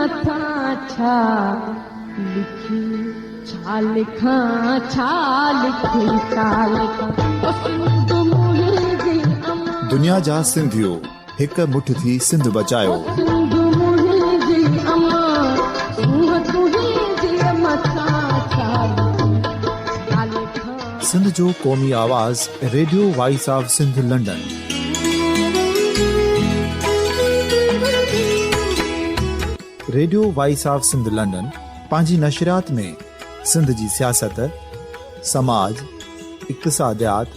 مٿان ڇا لکي ڇا لکان ڇا لکي ڇا لکان او سنڌ منهنجي امان. دنيا جا سنڌيو هڪ مٺ ٿي سنڌ بچايو. او سنڌ منهنجي امان سونهن تنهنجي مٿان ڇا لکي ڇا لکان. سنڌ جو قومي آواز radio voice of Sindh London. Radio voice of Sindh London پنهنجي نشريات ۾ سنڌ جي سياست، سماج، اقتصاديات،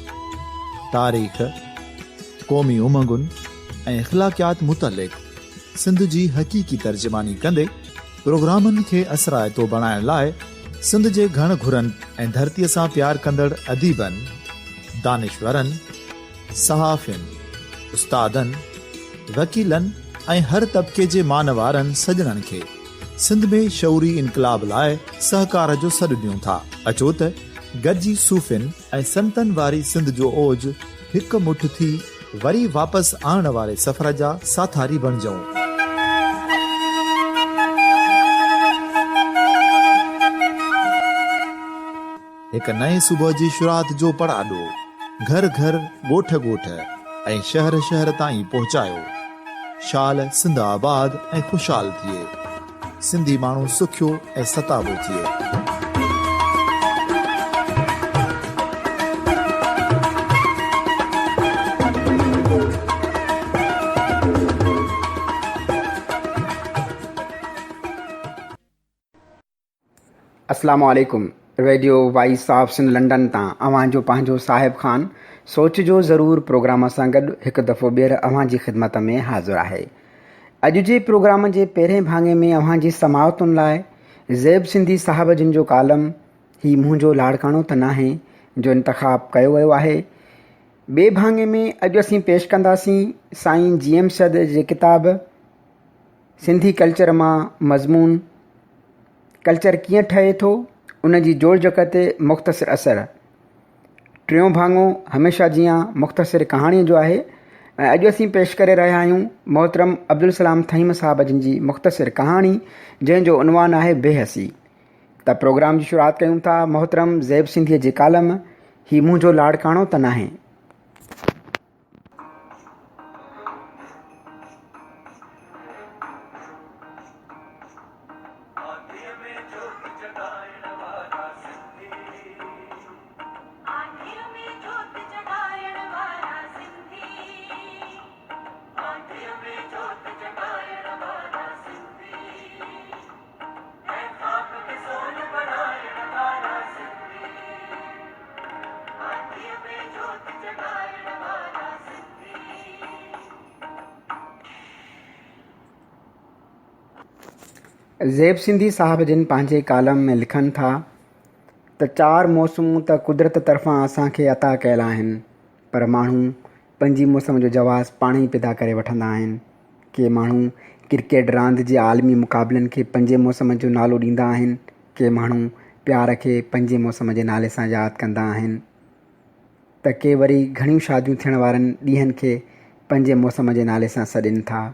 تاريخ، قومي امنگن ۽ اخلاقيات متعلق سنڌ جي حقيقي ترجماني ڪندي پروگرامن کي اثرائتو بڻائڻ لاء سنڌ جي گهڻ گهرن ۽ ڌرتيء سان پيار ڪندڙ اديبن، دانشورن، صحافين، استادن، وڪيلن ۽ هر طبقي جي مان وارن سڄڻن کي سنڌ ۾ شعوري انقلاب لاء سهڪار جو سڏ ڏيون ٿا. اچو ته گڏجي صوفين ۽ سنتن واري سنڌ جو اوج هڪ مٺ ٿي وري واپس آڻڻ واري سفر جا ساٿاري بڻجون. هڪ نئين صبح جي شروعات جو پڙاڏو گهر گهر، ڳوٺ ڳوٺ ۽ شهر شهر تائين پهچايو. شال سنڌ آباد ۽ خوشحال ٿئي. سنڌي ماڻهو سکيو ۽ ستابو ٿئي. اسلام عليڪم radio voice of Sindh London تان اوهان جو پنهنجو صاحب خان سوچ جو ضرور پروگرام سان گڏ هڪ دفعو ٻيهر اوهان جي خدمت ۾ حاضر آهي اڄ جي پروگرام جي پهرين ڀاڱي ۾ اوهان جي سماعتن لاء زيب سنڌي صاحب جن جو ڪالم هي منهنجو لاڙڪاڻو ته ناهي جو انتخاب ڪيو ويو آهي ٻئي ڀاڱي ۾ اڄ اسين پيش ڪنداسين سائين جي ايم سيد جي ڪتاب سنڌي ڪلچر مان مضمون ڪلچر ڪيئن ٺهي ٿو، ان جي جوڙجڪ تي مختصر اثر. ٽيون ڀاڱو هميشه جيان مختصر ڪهاڻيء جو آهي ۽ اڄ اسين پيش ڪري رهيا آهيون محترم عبدالسلام ٿهيم صاحب جن جي مختصر ڪهاڻي جنهن جو عنوان آهي بي حسي. ته پروگرام جي شروعات ڪيون ٿا محترم زيب سنڌيء جي ڪالم هي منهنجو لاڙڪاڻو ته ناهي. زيب سنڌي صاحب جن پنهنجي ڪالم ۾ لکن ٿا ته چار موسمون ته قدرت طرفان اسان کي عطا ڪيل آهن پر ماڻهو پنجين موسم جو جواز پاڻ ئي پيدا ڪري وٺندا آهن. ڪي ماڻهو ڪرڪيٽ راند جي عالمي مقابلن کي پنجين موسم جو نالو ڏيندا آهن، ڪي ماڻهو پيار کي پنجين موسم جي نالي سان ياد ڪندا آهن ته ڪي وري گهڻيون شاديون ٿيڻ وارن ڏينهن کي پنجين موسم جي نالي سان سڏين ٿا.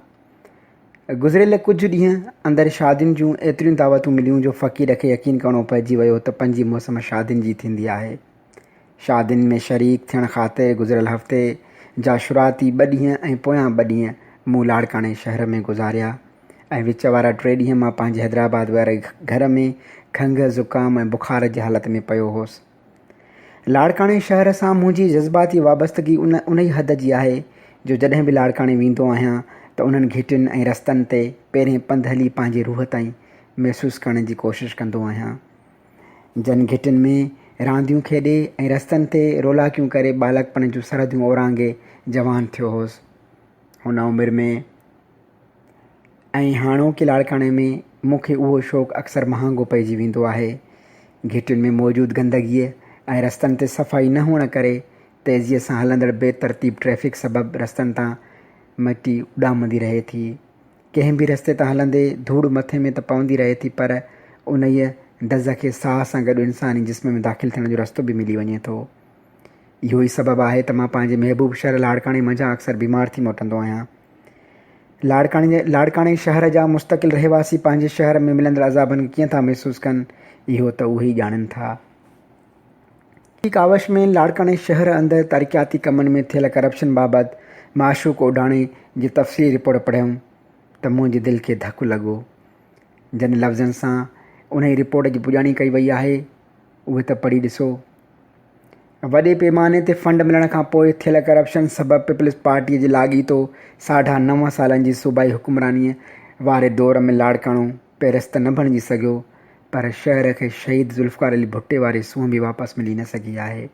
گذريل ڪجهه ڏينهن اندر شادين جون ايتريون دعوتون مليون جو فقير کي يقين ڪرڻو پئجي ويو ته پنجين موسم شادين جي ٿيندي آهي. شادين ۾ شريڪ ٿيڻ خاطر گذريل هفتي جا شروعاتي ٻه ڏينهن ۽ پويان ٻه ڏينهن مون لاڙڪاڻي شهر ۾ گذاريا ۽ وچ وارا ٽي ڏينهن مان پنهنجي حيدرآباد واري گهر ۾ کنگهه، زڪام ۽ بخار جي حالت ۾ پيو هوس. لاڙڪاڻي شهر سان منهنجي جذباتي وابستگي ان انهي حد جي آهي جو جڏهن به لاڙڪاڻي ويندو آهيان ته انهن گهٽين ۽ رستن تي پيرين پنڌ هلي پنهنجي روح تائين محسوس ڪرڻ جي ڪوشش ڪندو آهيان. جن گهٽين ۾ رانديون کيڏي ۽ رستن تي رولاڪيون ڪري ٻالڪپڻ جون سرحدون اورانگهي جوان ٿيو هوس. هن عمر ۾ ۽ هاڻوڪي لاڙڪاڻي ۾ مون کي اهو شوق اڪثر مهانگو پئجي ويندو آهي. گهٽين ۾ موجود گندگيء ۽ رستن تي صفائي نه هئڻ ڪري تيزيء سان هلندڙ بي ترتيب ٽريفڪ سبب رستن تان مٽي اڏامندي رهي ٿي. ڪنهن به رستي تان هلندي ڌوڙ مٿي ۾ ته پوندي رهي ٿي پر انهيء دز کي ساهه سان گڏ انساني جسم ۾ داخل ٿيڻ جو رستو به ملي وڃي ٿو. اهو ئي سبب آهي ته مان پنهنجي محبوب شهر لاڙڪاڻي منجهان اڪثر بيمار ٿي موٽندو آهيان. لاڙڪاڻي جي لاڙڪاڻي شهر جا مستقل رهواسي پنهنجي شهر ۾ ملندڙ عذابن کي ڪيئن ٿا محسوس ڪن، اهو ته اهي ئي ڄاڻين ٿا. هي ڪاوش ۾ لاڙڪاڻي شهر اندر ترقياتي ڪمن ۾ ٿيل ڪرپشن بابت معشوق اوڍاڻي جي تفصيلي رپورٽ پڙهيم ته منهنجي دل کي ڌڪ لڳو. جن لفظن سان انهي رپورٽ جي پڄاڻي ڪئي وئي آهي، اهي ته پڙهي ڏسو. وڏي پيماني تي فنڊ ملڻ کان پوء ٿيل ڪرپشن سبب پيپلز پارٽيء جي لاڳيتو ساڍا نو سالن جي صوبائي حڪمرانيء واري دور ۾ لاڙڪاڻو پيرس ته نه بڻجي سگهيو پر شهر کي شهيد ذوالفقار علي ڀٽي واري سونهن به واپس ملي نه سگهي آهي.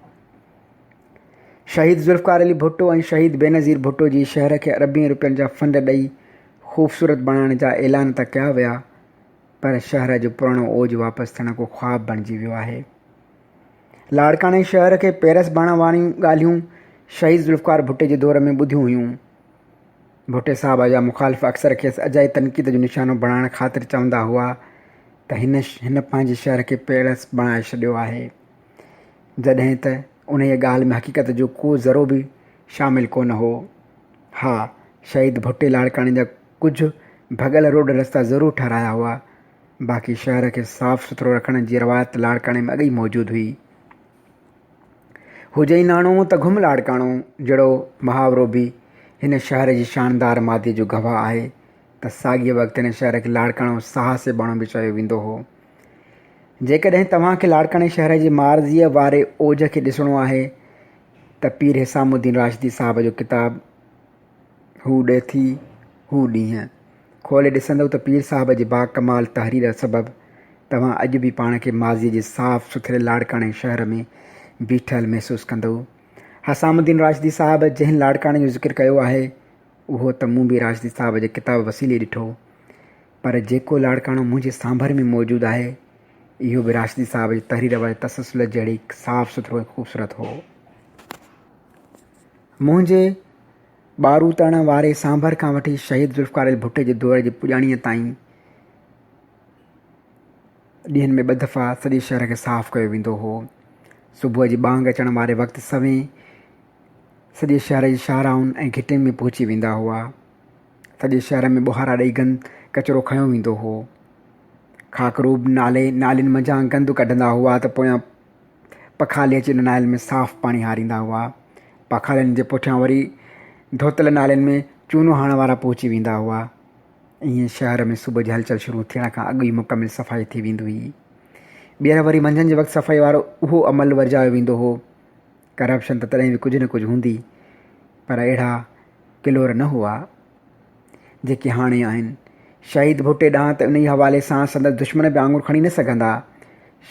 شهيد ذوالفقار علي ڀٽو ۽ شهيد بينظير ڀٽو جي شهر کي اربين روپين جا فنڊ ڏئي خوبصورت بڻائڻ جا اعلان ته ڪيا ويا پر شهر جو پراڻو اوج واپس ٿيڻ ڪو خواب بڻجي ويو آهي. لاڙڪاڻي شهر کي پيرس بڻائڻ واريون ڳالهيون شهيد ذوالفقار ڀٽي جي دور ۾ ٻڌيون هيون. ڀٽي صاحب جا مخالف اڪثر کيس اجائي تنقيد جو نشانو بڻائڻ خاطر چوندا هئا ته هن هن پنهنجي شهر کي پيرس بڻائي ڇڏيو آهي. جڏهن ته انهيء ڳالهه ۾ حقيقت جو ڪو ذرو به شامل ڪونه هو. ها شهيد ڀٽي لاڙڪاڻي جا ڪجهه ڀڳل روڊ رستا ضرور ٺهرايا هئا. باقي شهر کي صاف سٿرو رکڻ جي روايت لاڙڪاڻي ۾ اڳ ئي موجود هئي. هجئي ناڻو ته گهم لاڙڪاڻو جهڙو محاورو به هن شهر جي شاندار ماضيء جو گواهه آهي ته ساڳئي وقت هن شهر کي لاڙڪاڻو ساهه سيباڻو به چيو ويندو هو. جيڪڏهن توهان کي لاڙڪاڻي شهر جي ماضيء واري اوج کي ڏسڻو آهي ته پير حسام الدين راشدي صاحب جو ڪتاب هو ڏيٿي هو ڏينهن کولي ڏسندؤ ته پير صاحب جي باڪمال تحرير سبب توهان اڄ به پاڻ کي ماضيء جي صاف سٿري لاڙڪاڻي شهر ۾ بيٺل محسوس ڪندؤ. حسام الدين راشدي صاحب جنهن لاڙڪاڻي جو ذڪر ڪيو آهي، اهو ته مون به راشدي صاحب جي ڪتاب وسيلي ڏٺو، پر جيڪو لاڙڪاڻو منهنجي سانڀر ۾ موجود آهي، اهو به راشدي صاحب جي تحرير واري تسلسل جهڙي صاف سٿرو ۽ خوبصورت هو. منهنجي ٻاروتڻ واري سانڀر کان وٺي شهيد ذوالفقار علي ڀٽي جي دور جي پڄاڻيء تائين ڏينهن ۾ ٻه دفعا سڄي شهر کي صاف ڪيو ويندو هو. صبح جي ٻانگ اچڻ واري وقت سوين سڄي شهر جي شاهراهن ۽ گهٽين ۾ پهچي ويندا هئا. سڄي شهر ۾ ٻهارا ڏئي گند ڪچرو کنيو ويندو هو. خاڪروب نالي نالين منجهان گند ڪڍندا هئا ته پويان پکالي اچي ان نالين ۾ صاف پاڻي هاريندا هئا. پکالين جي پٺيان وري ڌوتل نالين ۾ چونو هڻڻ وارا پهچي ويندا هئا. ائين شهر ۾ صبح جي هلچل شروع ٿيڻ کان اڳ ئي مڪمل صفائي ٿي ويندي هئي. ٻيهر وري منجهند جي وقت صفائي وارو اهو عمل ورجايو ويندو هو. ڪرپشن ته تڏهن به ڪجهه نه ڪجهه هوندي پر اهڙا ڪلور نه هئا. جيڪي هاڻي آهن. شهيد ڀٽي ڏانهن ته انهيء حوالي سان سندس دشمن به آڱر کڻي نه سگهندا.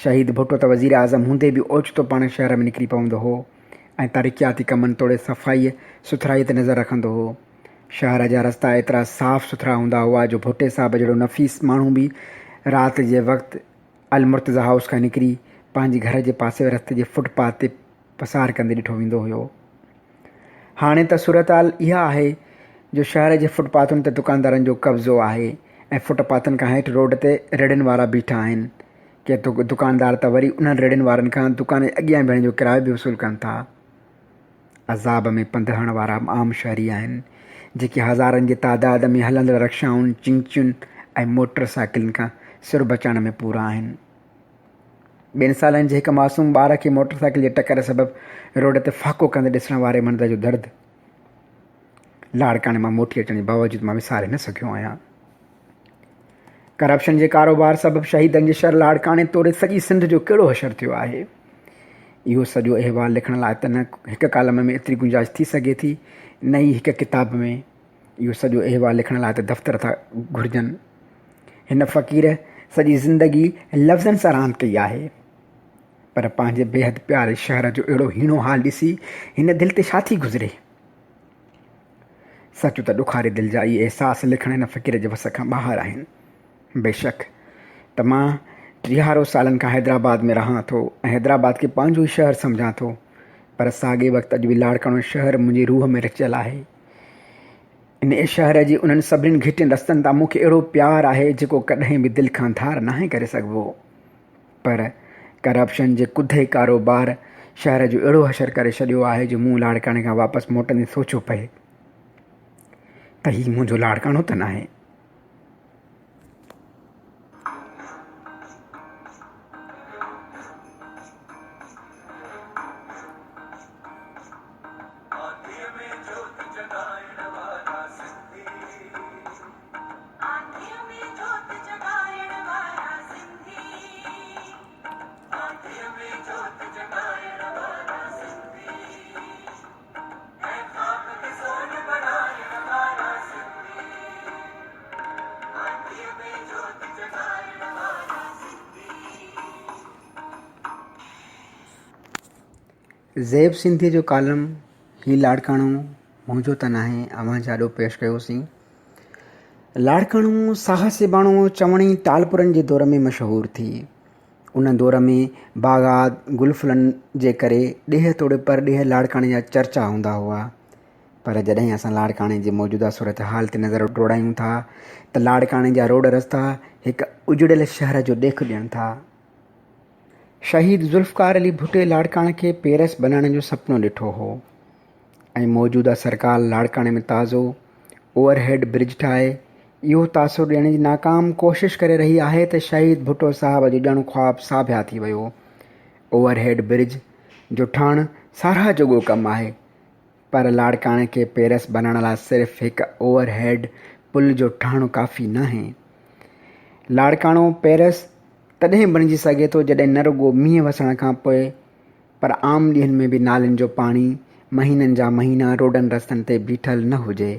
شهيد ڀٽو ته وزيراعظم هوندي به اوچتو پاڻ شهر ۾ نڪري پوندو هو ۽ ترقياتي ڪمن توڙي صفائيء سٿرائيء تي نظر رکندو هو. شهر جا رستا ايترا صاف سٿرا هوندا هئا جو ڀٽي صاحب جهڙو نفيس ماڻهو به رات جي وقت المرتضيٰ هائوس کان نڪري پنهنجي گهر جي پاسي واري رستي جي فٽ پاٿ تي پسار ڪندي ڏٺو ويندو هيو. هاڻي ته صورتحال اها آهي جو شهر جي فٽ پاٿن تي دڪاندارن جو قبضو آهي ۽ فٽ پاٿن کان هيٺ روڊ تي ريڙهين وارا بيٺا آهن. ڪي دڪاندار ته وري انهن ريڙهين وارن کان دڪان جي اڳيان بيهڻ جو ڪرايو به وصول ڪن ٿا. عذاب ۾ پنڌ هڻڻ وارا عام شهري آهن، جيڪي هزارن جي تعداد ۾ هلندڙ رڪشائن، چنگچين ۽ موٽر سائيڪلن کان سر بچائڻ ۾ پورا آهن. ٻن سالن جي هڪ معصوم ٻار کي موٽر سائيڪل جي ٽڪر سبب روڊ تي ڦاڪو ڪندي ڏسڻ واري منظر جو درد لاڙڪاڻي مان موٽي اچڻ جي باوجود مان وساري نه سگهيو آهيان. ڪرپشن جي ڪاروبار سبب شهيدن جي شهر لاڙڪاڻي توڙي سڄي سنڌ جو ڪهڙو حشر ٿيو آهي؟ اهو سڄو احوال لکڻ لاء ته نه هڪ ڪالم ۾ ايتري گنجائش ٿي سگهي ٿي نه ئي هڪ ڪتاب ۾. اهو سڄو احوال لکڻ لاء ته دفتر ٿا گهرجن. هن فقير سڄي زندگي لفظن سان راند ڪئي آهي، پر پنهنجي بيحد پياري شهر جو اهڙو هيڻو حال ڏسي هن دل تي ڇا ٿي گذري؟ سچ ته ڏکاري دل جا اهي احساس لکڻ هن فقير جي وس کان ٻاهر آهن. بيشڪ ته مان ٽيهارو سالن کان حيدرآباد ۾ رهان ٿو ۽ حيدرآباد کي پنهنجو ئي شهر سمجهان ٿو، پر ساڳئي وقت اڄ به لاڙڪاڻو شهر منهنجي روح ۾ رچيل آهي. انهيء شهر جي انهن سڀني گهٽين رستن تان مون کي اهڙو پيار آهي جيڪو ڪڏهن به دل کان ڌار ناهي ڪري سگهبو. پر ڪرپشن جي ڪڌي ڪاروبار شهر جو اهڙو حشر ڪري ڇڏيو آهي جو مون لاڙڪاڻي کان واپس موٽندي سوچيو پئي. ته هي منهنجو لاڙڪاڻو ته ناهي. زيب سنڌيء جو ڪالم هي لاڙڪاڻو منهنجو ته ناهي اوهان جي آڏو پيش ڪيوسين. لاڙڪاڻو ساهه سيباڻو چوڻي ٽالپرن جي دور ۾ مشهور ٿي. ان دور ۾ باغات گل ڦلن جي ڪري ڏيهه توڙي پرڏيهه لاڙڪاڻي جا چرچا هوندا هئا. پر جڏهن اسان لاڙڪاڻي جي موجوده صورتحال تي نظر ڊوڙايون ٿا ته لاڙڪاڻي جا روڊ رستا هڪ اجڙيل شهر جو ڏيک ڏين ٿا. شهيد ذوالفقار علي ڀٽي لاڙڪاڻي کي پيرس بنائڻ جو سپنو ڏٺو هو ۽ موجوده سرڪار لاڙڪاڻي ۾ تازو اوور هيڊ برج ٺاهي اهو تاثر ڏيڻ جي ناڪام ڪوشش ڪري رهي آهي ته شهيد ڀٽو صاحب جو ڄڻ خواب ساڀيا ٿي ويو. اوور هيڊ برج جو ٺهڻ ساراهه جوڳو ڪم آهي پر لاڙڪاڻي کي پيرس بنائڻ لاء صرف هڪ اوور هيڊ پل جو ٺهڻ ڪافي ناهي. لاڙڪاڻو پيرس تڏهن بڻجي سگهي ٿو جڏهن نه رڳو مينهن وسڻ کان پوء پر عام ڏينهن ۾ به نالين جو پاڻي مهينن جا مهينا روڊن رستن تي بيٺل نه هجي.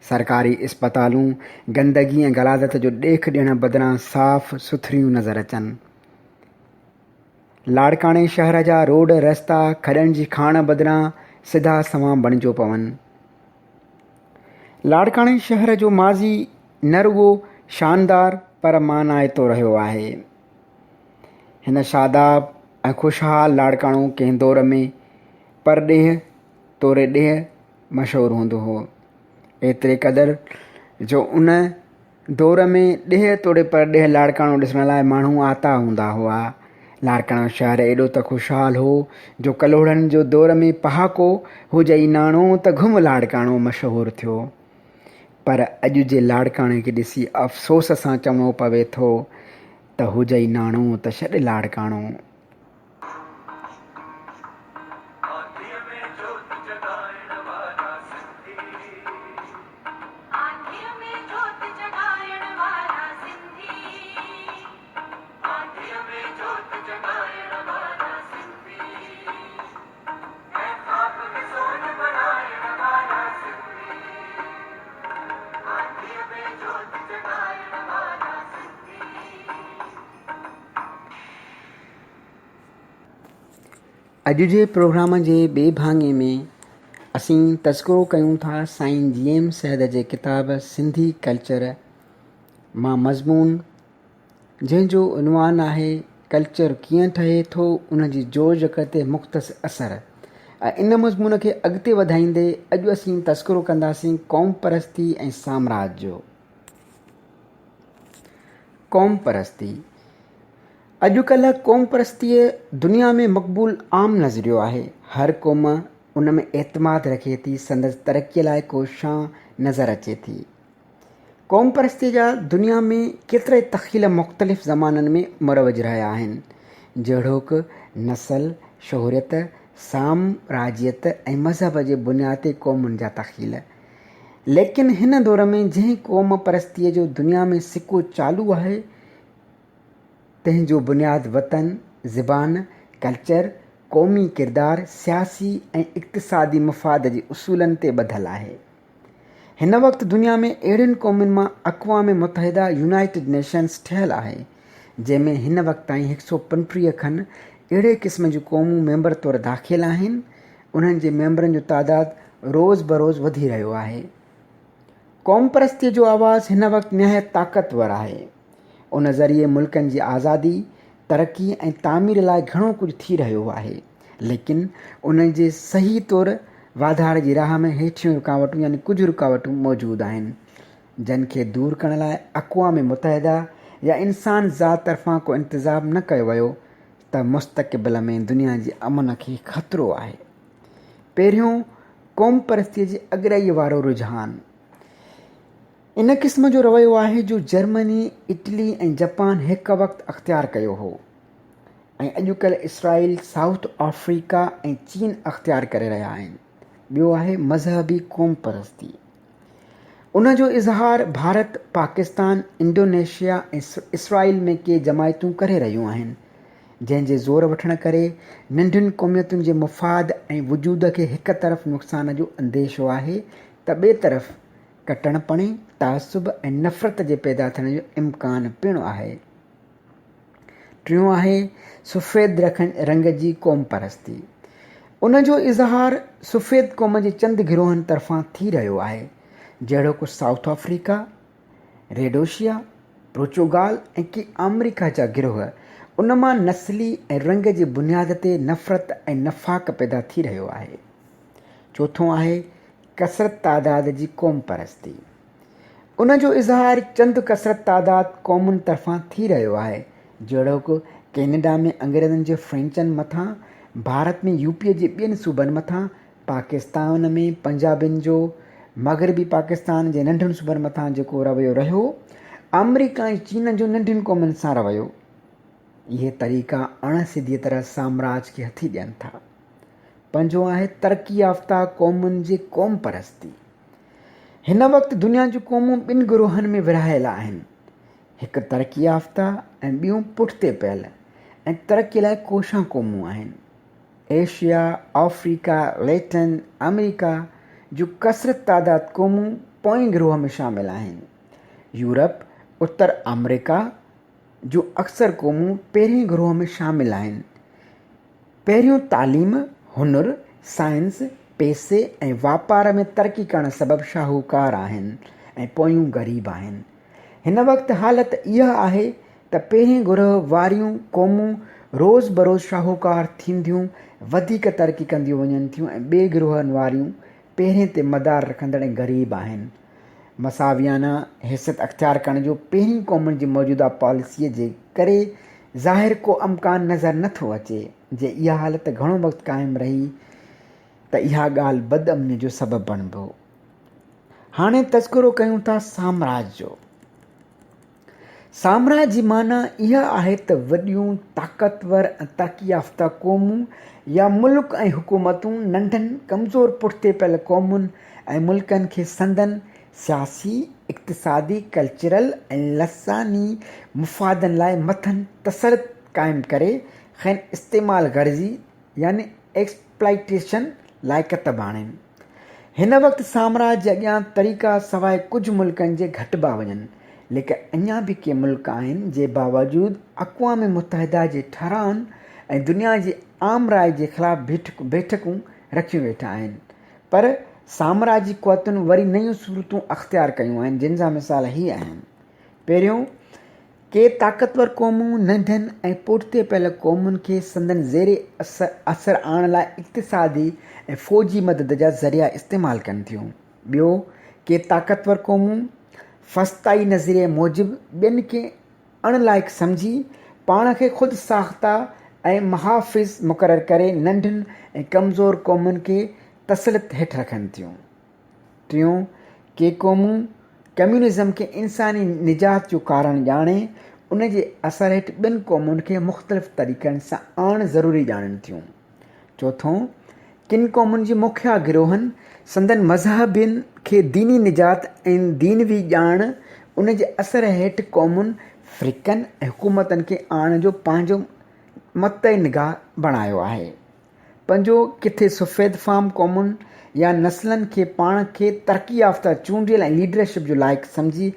سرڪاري اسپتالون گندگي ۽ غلاظت جو ڏيک ڏيڻ بدران صاف سٿريون نظر اچن. لاڙڪاڻي شهر جا روڊ رستا کڏن جي کاڻ بدران سڌا سنوان بڻجيو پون. لاڙڪاڻي شهر جو ماضي نه رڳو شاندار پر مانائتو رهيو آهي. هن شاداب ۽ خوشحال لاڙڪاڻو ڪنهن دور ۾ پرڏيهه توڙي ڏيهه مشهور هوندو هو. ايتري قدر جو ان دور ۾ ڏيهه توڙي پرڏيهه لاڙڪاڻو ڏسڻ لاء ماڻهو آتا هوندا هئا. لاڙڪاڻو شهر ايڏو ته خوشحال هو جو ڪلهوڙن جو دور ۾ پهاڪو هجئي ناڻو ته گهم لاڙڪاڻو مشهور ٿيو. پر اڄ جي لاڙڪاڻي کي ڏسي افسوس سان چوڻو پوي ٿو ته هجئي ناڻو ته ڇڏ لاڙڪاڻو. اڄ جي پروگرام جي ٻئي ڀاڱي ۾ اسين تذڪرو ڪيون ٿا سائين جي ايم سيد جي ڪتاب سنڌي ڪلچر مان مضمون جنهن جو عنوان آهي ڪلچر ڪيئن ٺهي ٿو ان جي جوڙجڪ تي مختص اثر ۽ ان مضمون کي اڳتي وڌائيندي اڄ اسين تذڪرو ڪنداسين قوم پرستي ۽ سامراج جو. قوم پرستي، اڄڪلهه قوم پرستيء دنيا ۾ مقبول عام نظريو آهي. هر قوم ان ۾ اعتماد رکي ٿي، سندس ترقيء لاء ڪوشان نظر اچي ٿي. قوم پرستيء جا دنيا ۾ ڪيترائي تخيل مختلف زمانن ۾ مروج رهيا آهن، جهڙوڪ نسل، شهريت، سامراجيت ۽ مذهب جي بنياد تي قومن جا تخيل. ليڪن هن دور ۾ جنهن قوم پرستيء جو دنيا ۾ سڪو چالو آهي، تنهن جو بنياد وطن، زبان، ڪلچر، قومي ڪردار، سياسي ۽ اقتصادي مفاد جي اصولن تي ٻڌل آهي. هن وقت دنيا ۾ اهڙين قومن مان اقوام متحده، United Nations، ٺهيل آهي، جنهن ۾ هن وقت تائين هڪ سئو 35 کن اهڙي قسم جون قومون ميمبر طور داخل آهن، انهن جي ميمبرن جو تعداد روز بروز وڌي رهيو آهي. قومپرستيء جو آواز هن وقت نهايت طاقتور آهي. ان ذريعي ملڪن جي آزادي، ترقي ۽ تعمير لاء گهڻو ڪجهه ٿي رهيو آهي. ليڪن ان جي صحيح طور واڌاري جي راهه ۾ هيٺيون رڪاوٽون يعني ڪجهه رڪاوٽون موجود آهن، جن کي دور ڪرڻ لاء اقوام متحده يا انسان ذات طرفان ڪو انتظام نه ڪيو ويو ته مستقبل ۾ دنيا جي امن کي خطرو آهي. پهريون قومپرستيء جي اڳرائيء وارو رجحان. ان قسم جو رويو آهي جو جرمني، اٽلي ۽ جپان هڪ وقت اختيار ڪيو هو ۽ اڄڪلهه اسرائيل، سائوٿ آفريڪا ۽ چين اختيار ڪري رهيا آهن. ٻيو آهي مذهبي قومپرستي. ان جو اظهار ڀارت، پاڪستان، انڊونيشيا ۽ اسرائيل ۾ ڪي جماعتون ڪري رهيون آهن، جنهن جي زور وٺڻ ڪري ننڍين قوميتن جي مفاد ۽ وجود کي هڪ طرف نقصان جو انديشو آهي ته ٻئي طرف ڪٽڻپڻي، تعصب ۽ نفرت جي پيدا ٿيڻ جو امڪان پڻ آهي. ٽيون آهي سفيد رنگ جي قوم پرستي. ان جو اظهار سفيد قوم جي چند گروهن طرفان ٿي رهيو آهي، جهڙوڪ سائوٿ آفريڪا، ريڊوشيا، پورچوگال ۽ ڪي آمريڪا جا گروهه. ان مان نسلي ۽ رنگ جي بنياد تي نفرت ۽ نفاق پيدا ٿي رهيو آهي. چوٿون آهي ڪثرت تعداد جي قوم پرستي. ان جو اظهار چند ڪثرت تعداد قومن طرفان ٿي رهيو آهي، جهڙوڪ ڪينيڊا ۾ انگريزن جي فرينچن مٿان، ڀارت ۾ يوپيء جي ٻين صوبن مٿان، پاڪستان ۾ پنجابين جو مغربي پاڪستان جي ننڍن صوبن مٿان جيڪو رويو رهيو، آمريڪا ۽ چين جو ننڍين قومن سان رويو. اهي طريقا اڻ سڌيء طرح سامراج کي هٿي ڏين ٿا. پنجون آهي ترقي يافته قومن جي قومپرستي. هن وقت دنيا جون قومون ٻن گروهن ۾ ورهايل آهن، هڪ ترقي يافته ۽ ٻيون پٺتي پيل ۽ ترقي لاء ڪوشان قومون آهن. ايشيا، آفريڪا، ليٽن آمريڪا جون ڪثرت تعداد قومون پوئين گروهه ۾ شامل آهن. يورپ، اتر آمريڪا جون اڪثر قومون پهرين گروهه ۾ شامل آهن. پهريون تعليم، هنر، سائنس، پئسي ۽ واپار ۾ ترقي ڪرڻ سبب شاهوڪار آهن ۽ پويون غريب آهن. هن وقت حالت اها آهي ته پهرين گروهه واريون قومون روز بروز شاهوڪار ٿينديون وڌيڪ ترقي ڪنديون وڃن ٿيون ۽ ٻئي گروهن واريون پهرين تي مدار رکندڙ ۽ غريب آهن. مساويانه حيثيت اختيار ڪرڻ جو پهرين قومن جي موجوده پاليسيء جي ڪري ظاهر ڪو امڪان نظر نه ٿو اچي. جي اها حالت گهڻو وقت قائم رهي ته اها ڳالهه بدامنيء جو سبب بڻبو. هاڻي تذڪرو ڪيون ٿا سامراج جو. سامراج جي معنيٰ اها آهي ته وڏيون، طاقتور ۽ ترقي يافته قومون يا ملڪ ۽ حڪومتون ننڍن، ڪمزور پٺتي پيل قومن ۽ ملڪن کي سندن سياسي، اقتصادي، ڪلچرل ۽ لساني مفادن لاء مٿن تسلط قائم ڪري کين استعمال غرضي يعني Exploitation لاء ڪتب آڻين. هن وقت سامراج جي اڳيان طريقا سواء ڪجهه ملڪن جي گهٽبا وڃن، ليڪن اڃا به ڪي ملڪ آهن جي باوجود اقوام متحده جي ٺهرائن ۽ دنيا جي عام راء جي خلاف بيٺڪون رکيون ويٺا آهن. پر سامراجي قوتن وري نيون صورتون اختيار ڪيون آهن جن جا مثال هي آهن. پهريون، ڪي طاقتور قومون ننڍين ۽ پٺتي پيل قومن کي سندن زير اثر آڻڻ لاء اقتصادي ۽ فوجي مدد جا ذريعا استعمال ڪن ٿيون. ٻيو، ڪي طاقتور قومون فسطائي نظريي موجب ٻين کي اڻ لائق سمجهي، پاڻ کي خود ساخته ۽ محافظ مقرر ڪري ننڍين ۽ ڪمزور قومن کي تسلط هيٺ رکن ٿيون. ٽيون، ڪي قومون ڪميونزم کي انساني نجات جو ڪارڻ ڄاڻي، ان جي اثر هيٺ ٻين قومن کي مختلف طريقن سان آڻڻ ضروري ڄاڻن ٿيون. چوٿون، ڪن قومن جي مکيه گروهن سندن مذهبين کي ديني نجات ۽ دينوي ڄاڻ ان جي اثر هيٺ قومن، فرقن ۽ حڪومتن کي آڻڻ جو پنهنجو مقطع نگاهه بڻايو آهي. پنجون، ڪٿي سفيد فام قومن يا نسلن کي پاڻ کي ترقي يافته چونڊيل ۽ ليڊرشپ جو لائق سمجهي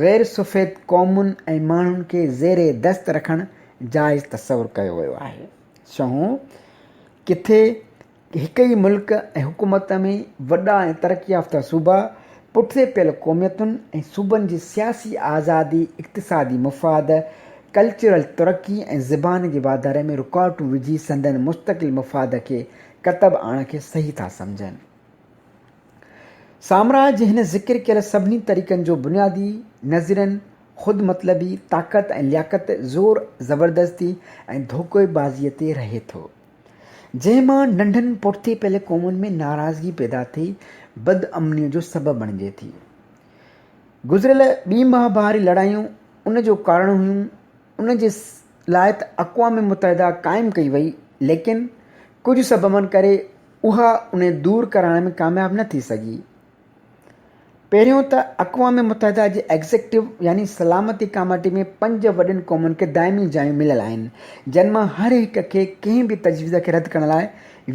غير سفيد قومن ۽ ماڻهن کي زير دست رکڻ جائز تصور ڪيو ويو آهي. ڇهون، ڪٿي هڪ ئي ملڪ ۽ حڪومت ۾ وڏا ۽ ترقي يافته صوبا پٺتي پيل قوميتن ۽ صوبن جي سياسي آزادي، اقتصادي مفاد، ڪلچرل ترقي ۽ زبان جي واڌاري ۾ رڪاوٽون وجهي سندن مستقل مفاد کي ڪتب آڻڻ کي صحيح ٿا سمجهن. سامراج جي هن ذڪر ڪيل سڀني طريقن جو بنيادي نظرين خود مطلبي، طاقت ۽ لياقت، زور زبردستي ۽ ڌوڪي بازيء تي رهي ٿو. جنهن مان ننڍن پٺتي پيل قومن ۾ ناراضگي پيدا ٿي بدامنيء جو سبب بڻجي ٿي. گذريل ٻي مهاڀاري لڙايون ان جو ڪارڻ هيون. ان جي لاء ته اقوام متحده قائم ڪئي وئي ليڪن ڪجهه سببن ڪري اها ان دور ڪرائڻ ۾ ڪامياب نه ٿي سگهي. پهريون ته اقوام متحده جي ايگزيڪٽو يعني سلامتي ڪاميٽي ۾ پنج وڏين قومن کي دائمي جايون مليل آهن جن مان هر هڪ کي ڪنهن به تجويز کي رد ڪرڻ لاء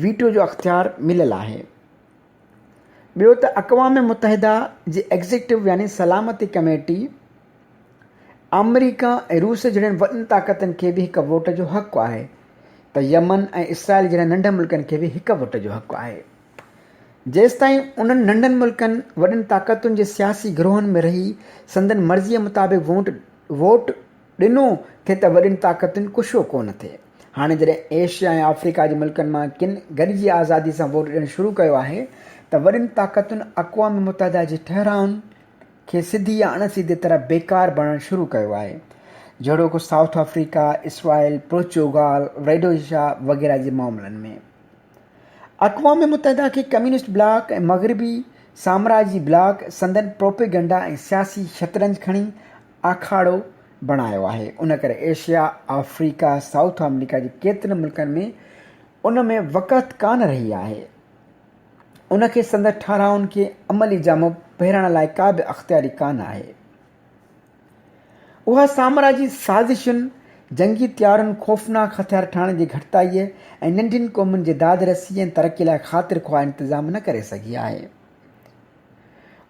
ويٽو جو اختيار مليل آهي. ٻيو ته اقوام متحده جي ايگزيڪٽو يعني سلامتي ڪميٽي آمريڪا ۽ روس جهڙين وڏين طاقتن کي به هڪ ووٽ جو حق آهي ته يمن ۽ اسرائيل جهڙن ننڍن ملڪن کي به هڪ ووٽ جو حق آهي. جيستائين انهن ننڍن ملڪن وڏين طاقتن جي سياسي گروهن ۾ رهي سندن مرضيء مطابق ووٽ ووٽ ڏنو ٿي ته وڏين طاقتن ڪشو ڪونه ٿئي. هاڻي جڏهن ايشيا ۽ آفريڪا جي ملڪن مان ڪن گڏجي آزادي سان ووٽ ڏيڻ شروع ڪيو آهي ته وڏين طاقتن اقوام متحده جي ٺهرائن کي سڌي يا اڻ سڌي طرح بيڪار بڻائڻ شروع ڪيو آهي، جهڙوڪ سائوٿ آفريڪا، اسرائيل، پورچوگال، ريڊوشيا وغيره جي معاملن ۾. اقوام متحده کي ڪميونسٽ بلاڪ ۽ مغربي سامراجي بلاڪ سندن پروپيگنڊا ۽ سياسي شطرنج کڻي آکاڙو بڻايو آهي، ان ڪري ايشيا، آفريڪا، سائوٿ آمريڪا جي ڪيترن ملڪن ۾ ان ۾ وقعت ڪانه رهي آهي. ان کي سندس ٺهرائن کي عملي جامو پهرائڻ لاء ڪا به اختياري ڪانه آهي. اها سامراجي سازشن، جنگي تيارن، خوفناڪ هٿيار ٺاهڻ جي گهٽتائيء ۽ ننڍين قومن جي داد رسي ۽ ترقي لاء خاطر خواهه انتظام نه ڪري سگهي آهي.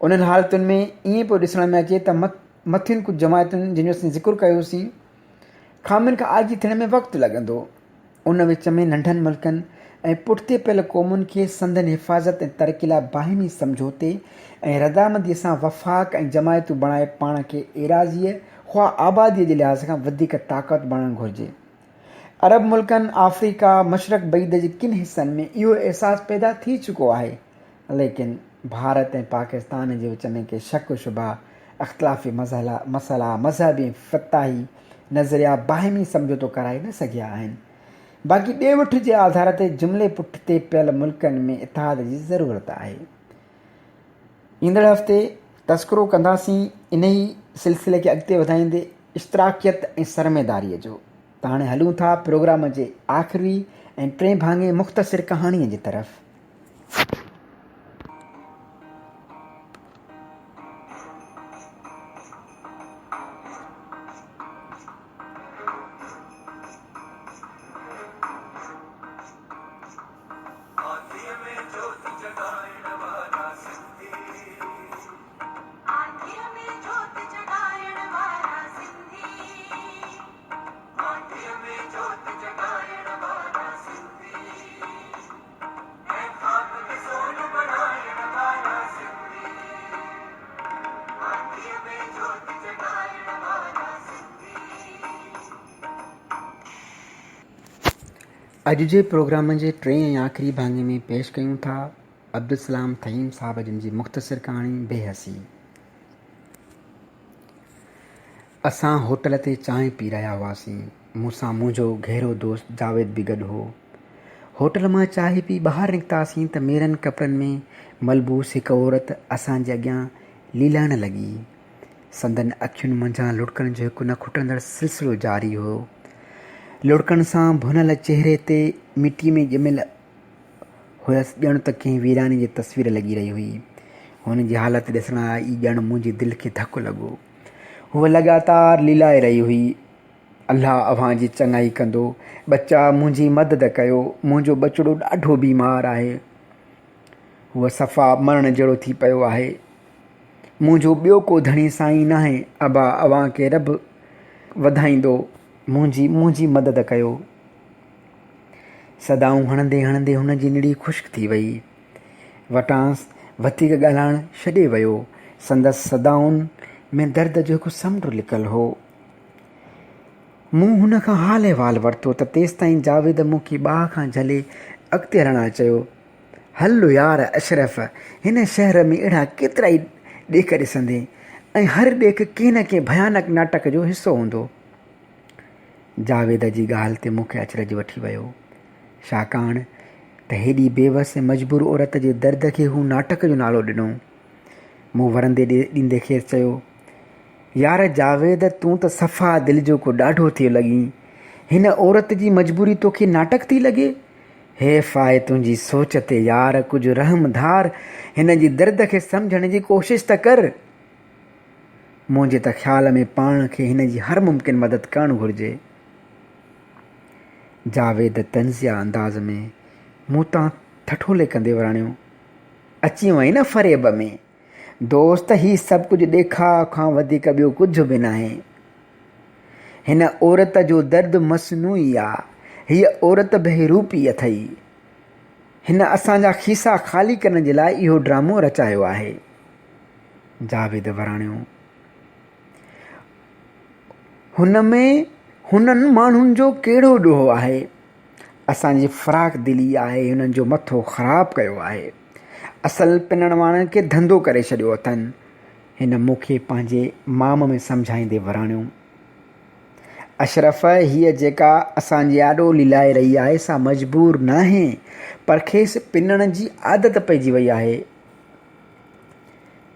انهن حالتن ۾ ائين پيو ڏسڻ ۾ اچي ته مٿين ڪجهه جماعتن جن جو اسين ذڪر ڪيوسين، خامين کان آجي ٿيڻ ۾ وقت لڳندو. ان وچ ۾ ننڍن ملڪن ۽ پٺتي پيل قومن کي سندن حفاظت ۽ ترقي لاء باهمي سمجهوتي ۽ رضامنديء سان وفاق ۽ جماعتون بڻائي پاڻ کي ايراضيء خواه آباديء جي لحاظ کان وڌيڪ طاقت بڻائڻ گهرجي. عرب ملڪن، آفريڪا، مشرق بعيد جي ڪن حصن ۾ اهو احساس پيدا ٿي چڪو آهي، ليڪن ڀارت ۽ پاڪستان جي وچ ۾ ڪي شڪ و شبها، اختلافي مسئلا، مذهبي ۽ فطاحي نظريا باهمي سمجهوتو ڪرائي نه سگهيا آهن. باقي ڏي وٺ جي آڌار تي جملي پٺتي پيل ملڪن ۾ اتحاد جي ضرورت آهي. ايندڙ هفتي تذڪرو ڪنداسين انهي سلسلي کي اڳتي وڌائيندي اشتراڪيت ۽ سرميداريء جو. ته هاڻي هلون ٿا پروگرام جي آخري ۽ ٽئين ڀاڱي مختصر ڪهاڻيء جي طرف. اڄ جي پروگرام جي ٽئين ۽ آخري ڀاڱي ۾ پيش ڪيون ٿا عبدالسلام ٿهيم صاحب جن جي مختصر ڪهاڻي بي حسي. اسان هوٽل تي چانهه پي رهيا هئاسين. مون سان منهنجو گهرو دوست جاويد به گڏ هو. هوٽل مان چانهه پي ٻاهر نڪتاسين ته ميرن ڪپڙن ۾ ملبوس هڪ عورت اسان جي اڳيان ليلائڻ لڳي. سندن اکين منجهان لڙڪن جو هڪ نه کٽندڙ سلسلو جاري هو. لڙڪن سان ڀنل چهري تي مٽي ۾ ڄميل هيس ڄڻ ته ڪنهن ويراني جي تصوير لڳي رهي هئي. هن جي حالت ڏسڻ لاء ئي ڄڻ منهنجي دل کي ڌڪ لڳو. هوء لڳاتار ليلائي رهي هئي. الله اوهان جي چڱائي ڪندو. ٻچا منهنجي مدد ڪيو. منهنجو ٻچڙو ڏاڍو بيمار آهي. هو صفا مرڻ جهڙو ٿي پيو آهي. منهنجو ٻيو ڪو ڌڻي سائين ناهي. ابا اوهان کي رب وڌائيندو. منهنجي منهنجي مدد ڪيو. صدائون هڻندي هڻندي هن جي نڙي خشڪ ٿي وئي. وٽانئس وڌيڪ ڳالهائڻ ڇڏي ويو. سندس صدائن ۾ درد جو هڪ سمنڊ لڪل هو. مون هن کان حال احوال ورتو ته تيستائين جاويد مون کي ٻانهن کان جهلي اڳتي هلڻ لاء چيو، هل يار اشرف، هن شهر ۾ اهڙا ڪيترائي ڏيک ڏسندين ۽ هر ڏيک ڪنهن نه ڪنهن ڀيانڪ ناٽڪ جو حصو هوندو. جاويد جي ڳالهه تي مون کي اچرج وٺي ويو، ڇاڪاڻ ته هيڏي بيوس ۽ مجبور عورت جي درد کي هو ناٽڪ جو نالو ڏنو. مون ورندي ڏيندي کيس چيو، يار جاويد تون ته صفا دل جو ڪو ڏاڍو ٿيو لڳين. هن عورت جي مجبوري توکي ناٽڪ ٿي لڳي؟ حيف آهي تنهنجي سوچ تي يار ڪجهه رحم ڌار، هن جي درد کي سمجهڻ جي ڪوشش ته ڪر. منهنجي ته خيال ۾ پاڻ کي هن جي هر ممڪن مدد ڪرڻ گهرجي. جاويد طنزيه انداز ۾ مون تان ٺٺولي ڪندي وراڻيو، اچي وئين نه فريب ۾. دوست هي سڀ ڪجهه ڏيکاء کان وڌيڪ ٻيو ڪجهه به ناهي. هن عورت جو درد مصنوعي آ. هيء عورت بهروپي اٿئي. هن اسان جا کيسا خالي ڪرڻ جي لاء اهو ڊرامو رچايو آهي. جاويد وراڻيو. هن ۾ هنن ماڻهن جو ڪهڙو ڏوهه آهي؟ اسان جي فراخ دلي آهي هنن جو مٿو خراب ڪيو آهي. اصل پنڻ وارن کي ڌنڌو ڪري ڇڏيو اٿن. هن مون کي پنهنجي مام ۾ سمجهائيندي وراڻيو. اشرف هيء جيڪا اسان جي آڏو ليلائي رهي آهي سا مجبور ناهي پر کيس پنڻ جي عادت پئجي وئي آهي.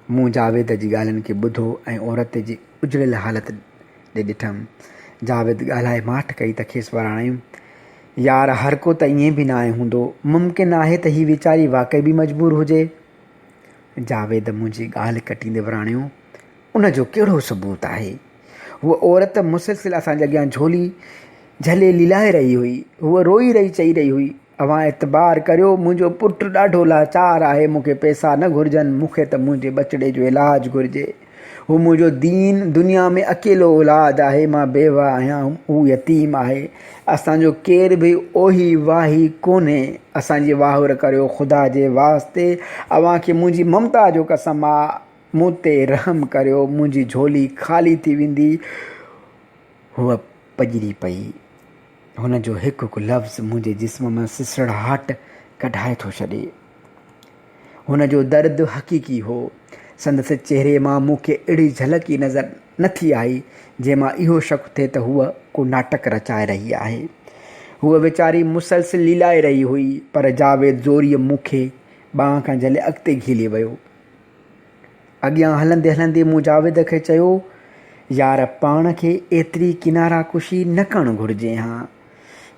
مون جاويد جي ڳالهين کي ٻڌو ۽ عورت جي اجڙيل حالت ڏي ڏٺم. جاويد ڳالهائي ماٺ ڪئي ته کيس وراڻيم، يار هر ڪو ته ائين به ناهي هوندو، ممڪن آهي ته هي ويچاري واقعي به مجبور هجي. جاويد منهنجي ڳالهه ڪٽيندي وراڻيو، ان جو ڪهڙو ثبوت آهي؟ هوء عورت مسلسل اسان جي اڳيان جهولي جهلي ليلائي رهي هئي. هوء روئي رهي چئي رهي هئي، اوهان اعتبار ڪريو، منهنجو پٽ ڏاڍو لاچار آهي، مون کي پئسا نه گهرجن، مون کي ته منهنجي ٻچڙي جو علاج گهرجي. هو منهنجو دين دنيا ۾ اڪيلو اولاد آهي، مان بيوه آهيان، هو يتيم آهي، اسان جو ڪير به اوهي واهي ڪونهي، اسان جي واهر ڪريو، خدا جي واسطي اوهان کي منهنجي ممتا جو قسم آ، مون تي رحم ڪريو، منهنجي جهولي خالي ٿي ويندي. هوء پڄري پئي. هن جو هڪ هڪ لفظ منهنجي جسم مان سسڙاهٽ ڪڍائي ٿو ڇڏي. هن جو درد حقيقي هو. سندس چهري مان مون کي اهڙي جهلڪ ئي نظر نه ٿي آئي، جنهن مان اهو شڪ ٿئي ته هوء ڪو ناٽڪ رچائي رهي آهي. هوء ويچاري مسلسل ليلائي رهي هئي، پر جاويد زوريء مون کي ٻانهن کان جهلي اڳتي گهيلي ويو. اڳيان هلندي هلندي مون جاويد کي چيو، يار پاڻ کي ايتري ڪنارا ڪشي نه ڪرڻ گهرجي ها.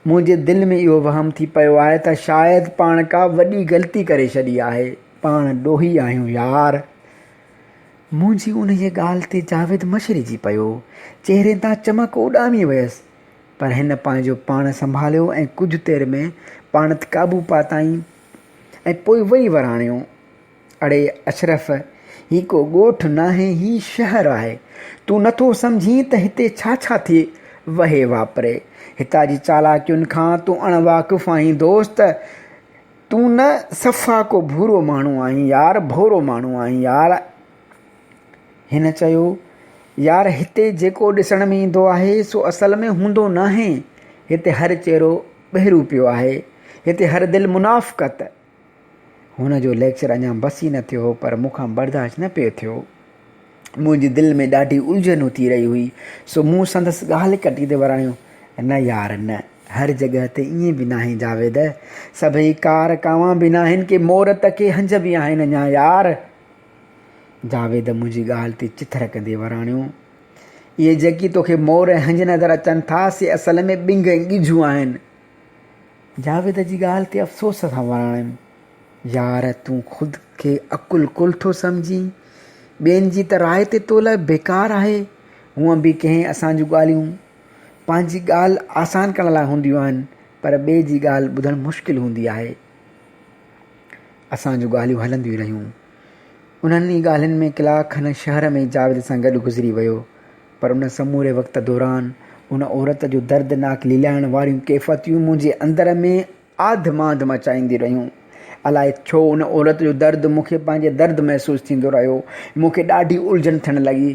منهنجي دل ۾ اهو وهم ٿي پيو آهي ته شايد پاڻ ڪا وڏي غلطي ڪري ڇڏي آهي. پاڻ ڏوهي آهيون يار. منهنجي انهيء ڳالهه تي جاويد مشرجي پيو. چهري تان چمڪ اڏامي ويس. پر هن پنهنجو پاڻ سنڀاليو ۽ ڪجهه دير ۾ پاڻ تي قابو پاتائين ۽ پوء وري وراڻيو. اڙي اشرف! هي ڪو ڳوٺ ناهي، هي شهر آهي. تون نٿو سمجهين ته هتي ڇا ڇا ٿي وهي واپري. هتان جي چالاڪين کان تون اڻ واقف آهين دوست. تون نه صفا ڪو ڀورو ماڻهو آهين يار، ڀورو ماڻهو آهين يار. هن چيو، يار هتي جيڪو ڏسڻ ۾ ايندو آهي سو اصل ۾ هوندو ناهي. هتي هر چهرو ٻهروپيو آهي. هتي هر دل منافقت. هن جو ليڪچر اڃا بس ئي نه ٿيو هو پر مون کان برداشت نه پئي ٿيو. منهنجي دل ۾ ڏاڍي الجهن اٿي رهي هئي، سو مون سندس ڳالهه ڪٽيندي وراڻيو، نه يار نه، هر جڳهه تي ائين به ناهي جاويد، سڀئي ڪار ڪانوان به ناهن، ڪي مور ته ڪي هنج به آهن اڃا يار. جاويد منهنجي ڳالهه تي چٿر ڪندي وراڻيو، اهي جيڪي توکي مور ۽ هنج نظر اچن ٿا، سي اصل ۾ ٻنگ ۽ ڳجهون آهن. جاويد جي ڳالهه تي افسوس سان وراڻيم، يار تون خود کي عقل ڪل ٿو سمجهين، ٻين جي ته راء تي تو لاء بيڪار آهي، هونء به ڪنهن اسان جون ڳالهيون پنهنجي ڳالهه آسان ڪرڻ لاء هونديون آهن، پر ٻئي جي ڳالهه ٻڌڻ مشڪل هوندي آهي. اسان جون ڳالهيون هلنديون رهيون. انهن ئي ڳالهين ۾ ڪلاڪ کن شهر ۾ جاويد سان گڏ گذري ويو. پر ان سموري وقت دوران ان عورت جو دردناڪ ليلائڻ واريون ڪيفتيون منهنجي اندر ۾ آڌ مانڌ مچائينديون رهيون. الائي ڇو ان عورت جو درد مون کي پنهنجي درد محسوس ٿيندو رهيو. مون کي ڏاڍي الجهن ٿيڻ لڳي.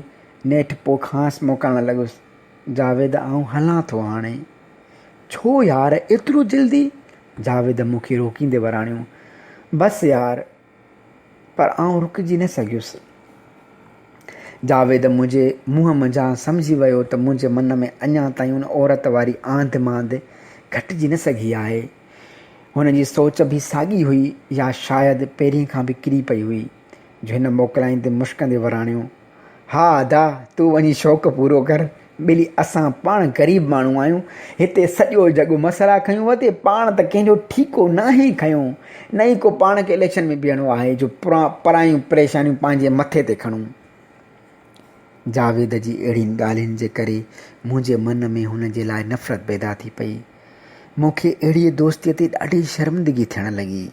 نيٺ پوء کانئس موڪلڻ لڳس. جاويد آئون هلان ٿو هاڻي. ڇو يار ايترو جلدي؟ جاويد مون کي روڪيندي وراڻيو. بس يار! پر آئون رڪجي نه سگهيس. جاويد منهنجي منهن منجهان سمجهي ويو ته منهنجي من ۾ اڃا تائين ان عورت واري آنڌ مانڌ گهٽجي نه سگهي آهي. هن جي سوچ به ساڳي هئي يا شايد پهرين کان به ڪري پئي هئي. جو هن موڪلائيندي مشڪندي وراڻيو، ها ادا تون وڃي شوق پورو ڪر، ٻيلي اسان پاڻ غريب ماڻهو آهيون، هتي سڄو جڳ مسئلا کنيو وتي، پاڻ ته ڪنهن جو ٺيڪو ناهي کنيو، نه ئي ڪو پاڻ کي اليڪشن ۾ بيهڻو آهي جو پرايون پريشانيون پنهنجي مٿي تي کڻون. جاويد جي اهڙين ڳالهين جي ڪري منهنجي من ۾ هن جي لاء نفرت پيدا ٿي پئي. مون کي اهڙيء دوستيء تي ڏاڍي شرمندگي ٿيڻ لڳي.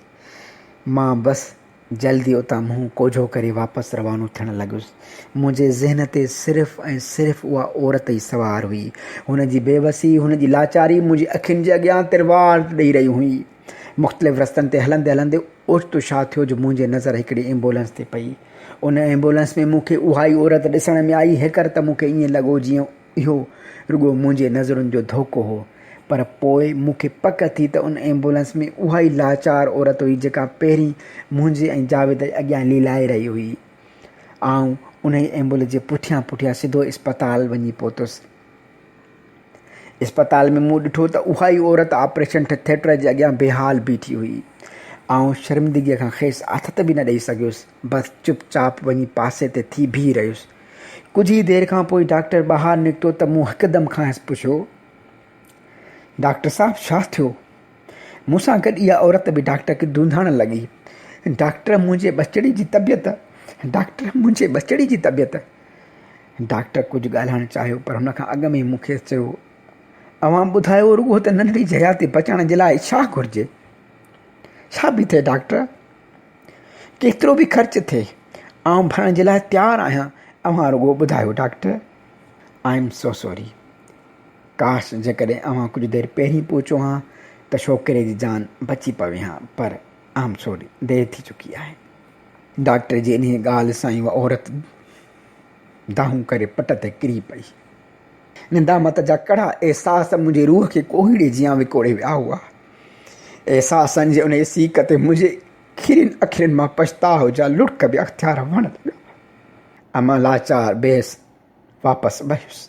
مان بس جلدي اتان منهن ڪوجهو ڪري واپس روانو ٿيڻ لڳس. منهنجي ذهن تي صرف ۽ صرف اها عورت ئي سوار هئي. هن جي بيوسي، هن جي لاچاري منهنجي اکين جي اڳيان تروار ڏئي رهي هئي. مختلف رستن تي هلندي هلندي اوچتو ڇا ٿيو جو منهنجي نظر هڪڙي ايمبولنس تي پئي. ان ايمبولنس ۾ مون کي اها ئي عورت ڏسڻ ۾ آئي. هيڪر ته مون کي ائين لڳو جيئن اهو رڳو منهنجي نظرن جو ڌوڪو هو. پر پوء مون کي پڪ ٿي ته ان ايمبولنس ۾ اها ئي لاچار عورت هئي جيڪا پهرين منهنجي ۽ جاويد جي اڳيان ليلائي رهي هئي. آئون انهيء ايمبولنس جي پٺيان پٺيان سڌو اسپتال وڃي پهتس. اسپتال ۾ مون ڏٺو ته اها ئي عورت آپريشن ٿيٽر جي اڳيان بيحال بيٺي هئي. آئون شرمندگيء کان کيس آٿت به نه ڏئي سگهيس. بس چپ چاپ وڃي پاسي تي ٿي بيهي رهيس. ڪجهه ئي دير کان پوء ڊاڪٽر ٻاهر نڪتو ته مون هڪدم کانئس پڇيو، ڊاڪٽر صاحب ڇا ٿيو؟ مون سان گڏ اها عورت به ڊاڪٽر کي ڌونڌاڻڻ لڳي، ڊاڪٽر منهنجي ٻچڙي جي طبيعت، ڊاڪٽر منهنجي ٻچڙي جي طبيعت. ڊاڪٽر ڪجهه ڳالهائڻ چاهيو پر هن کان اڳ ۾ مون کيس چيو، اوهان ٻڌايو رڳو ته ننڍڙي جي حياتي بچائڻ جي لاء ڇا گهرجي؟ ڇا به ٿئي ڊاڪٽر، ڪيترو به خرچ ٿئي، آئون ڀرڻ جي لاء تيار آهيان، اوهان رڳو ٻڌايو doctor. I am so sorry. ڪاش جيڪڏهن اوهان ڪجهه دير پهرين پهچو هان ته ڇوڪري جي جان بچي پوي هان پر I am sorry دير ٿي چڪي آهي. ڊاڪٽر جي انهيء ڳالهه سان ئي اها عورت دانهون ڪري پٽ تي ڪري پئي. ندامت جا ڪڙا احساس منهنجي روح کي ڪوهيڙي جيان وڪوڙي ويا هئا. احساسن جي انهيء سيڪ تي منهنجي کيرين اکين مان پڇتاء جا لڙڪ بي اختيار وهڻ لڳا ۽ مان لاچار بيحس واپس ويس.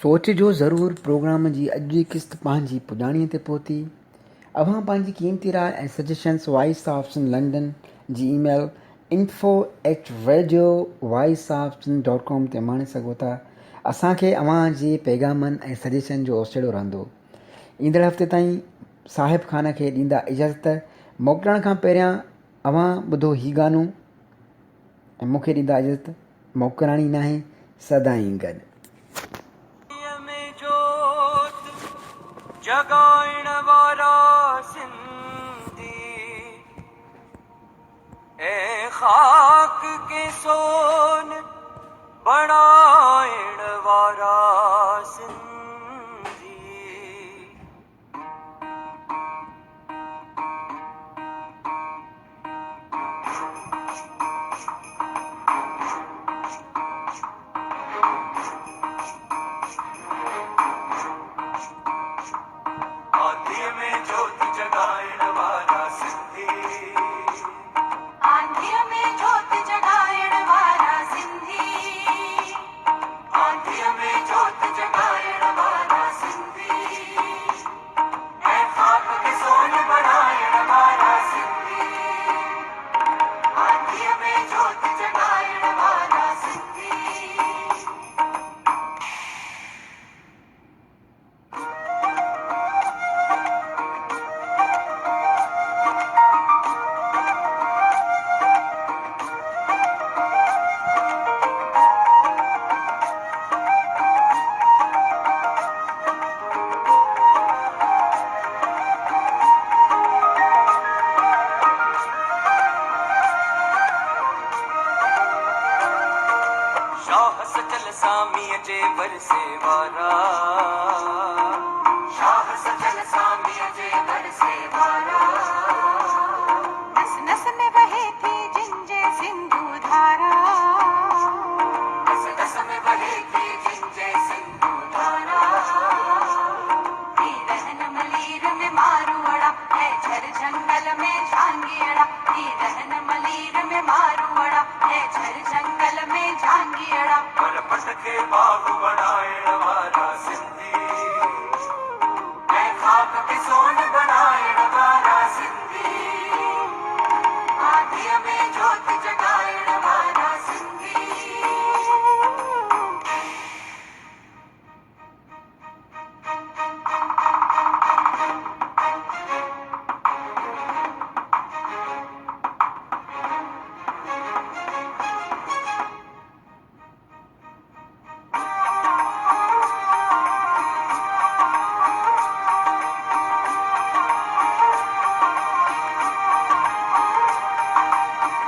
سوچ جو ضرور پروگرام جي اڄ جي قسط پنهنجي پڄاڻي تي پهتي. اوهان پنهنجي قيمتي راء ۽ suggestions voice of Sindh London جي email info at radio voice of Sindh dot com تي اماڻي سگهو ٿا. اسان کي اوهان جي پيغامن ۽ سجيشن جو اوسيڙو رهندو. ايندڙ هفتي تائين صاحب خان کي ڏيندا اجازت. موڪلڻ کان پهريان اوهان ٻڌو هي گانو ۽ مون کي ڏيندا اجازت. موڪلاڻي ناهي سدائين گڏ. ۾ جوت جڳائڻ وارا سنڌي اي خاڪ کي سون بڻائڻ وارا سنڌي. آنڌيء ۾ جوت جڳائڻ وارا سنڌي. آنڌيء ۾ جوت جڳائڻ. شاهه سچل ساميءَ جي ورثي وارا. شاهه سچل ساميءَ جي ورثي وارا. نس نس ۾ وهي ٿي جن جي سنڌو ڌارا. نس نس ۾ وهي ٿي جن جي سنڌو ڌارا. ٿي رهن ملير ۾ ماروئڙا ۽ جهر جهنگل ۾ جهانگيئڙا. ٿي رهن ملير ۾ ماروئڙا ۽ جهر جهنگل ۾ جهانگيئڙا. پر پٽ کي باغ بڻائڻ وارا سنڌي ۽ خاڪ کي سون بڻائڻ وارا سنڌي. آڌيءَ ۾ جوت جڳائڻ وارا سنڌي.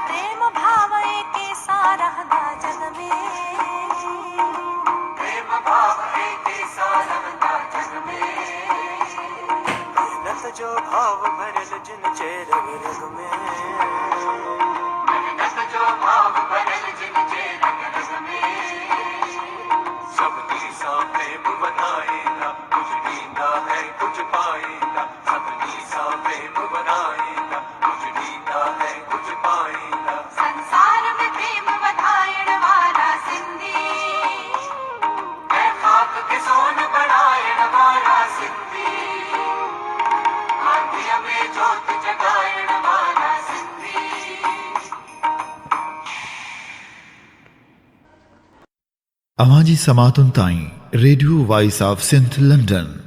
प्रेम भाव एके सां रहंदा जग में. प्रेम भाव एके सां रहंदा जग में. मेहनत जो भाव भरियल जिन जे रग रग में. मेहनत जो भाव भरियल जिन जे रग रग में. सभिनी सां प्रेम वधाईंदा, कुझु ॾींदा ऐं कुझु पाईंदा. सभिनी सां प्रेम वधाईंदा, कुझु ॾींदा ऐं कुझु पाईंदा. संसार में प्रेम वधाइण वारा सिंधी ऐं ख़ाक खे सोन बणाइण वारा सिंधी. आंधीअ में जोत जॻाइण वारा सिंधी. اوهان جي سماعتن تائين radio voice of Sindh London.